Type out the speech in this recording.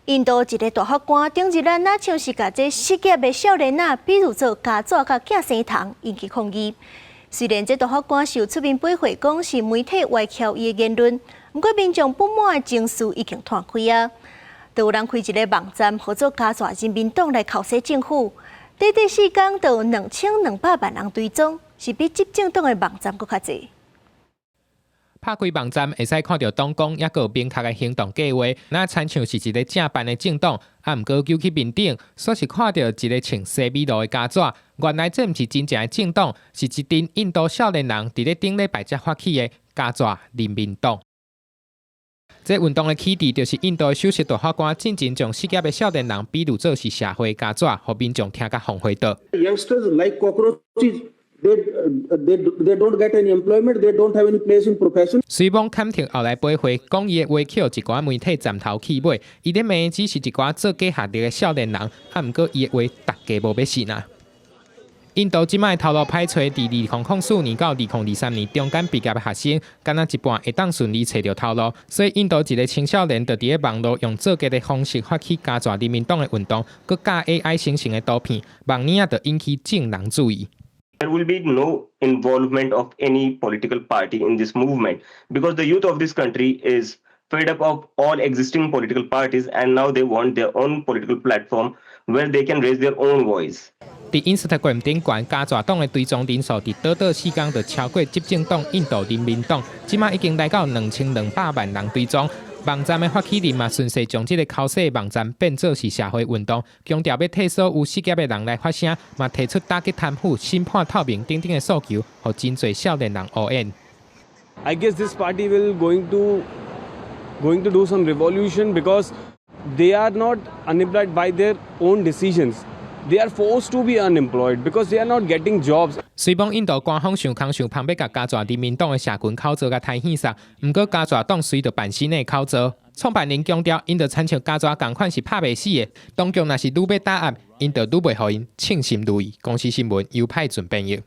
印度一个大法官頂日咱若像是共這失業的少年仔，比喻做膠紙佮寄生蟲，引起抗議。雖然這大法官受出面駁回講是媒體歪曲伊的言論，毋過民眾不滿的情緒已經湠開啊。就有人開一個網站，號做加蛇人民黨來剾洗政府，短短4工就有2200萬人追蹤，是比執政黨的網站閣較濟。拍開網站會使看著黨綱，抑閣有明確的行動計劃，若親像是一个正辦的政黨。啊，毋過揪去面頂，煞是看著一个穿西米露的膠紙。原來這毋是真正的政黨，是一陣印度少年人佇咧頂禮拜才發起的膠紙人民黨。這運動的起底就是印度的首席大法官進前將失業的少年人比喻做是社會膠紙，予民眾聽甲瘋火倒。 Youngsters like cockroaches. They don't get any employment. They don't have any place in profession. 雖罔坎特後來駁回，講伊的話予一寡媒體站頭去尾，伊咧罵只是一寡做假學歷的少年人，啊，毋過伊的話逐家無欲信啊。印度這擺頭路歹揣，佇2004年到2023年中間畢業的學生，敢若一半會當順利揣著頭路，所以印度一个青少年就佇咧網路用造假的方式發起膠紙人民黨的運動，閣加 AI 生成的圖片，網頁仔就引起眾人注意。 There will be no involvement of any political party in this movement because the youth of this country is fed up of all existing political parties and now they want their own political platform where they can raise their own voice. 佇 Instagram 頂懸膠紙黨的追蹤人數，佇短短4工就超過執政黨印度人民黨，這馬已經來到2200萬人追蹤。網站的發起人嘛，順勢將這个剾洗網站變做是社會運動，強調欲替所有失業的人來發聲，嘛提出打擊貪腐、審判透明等等的訴求，予真濟少年人応援。 I guess this party will going to do some revolution because they are not unemployed by their own decisions. They are forced to be unemployed because they are not getting jobs. 雖罔印度官方想空想芳欲共膠紙人民黨的社群口罩共刣耳捒，毋過膠紙黨隨著辦新的口罩。創辦人強調，𪜶就親像膠紙仝款是拍袂死的，當局若是愈欲打壓，𪜶就愈袂予𪜶稱心如意。公視新聞，尤派準編譯。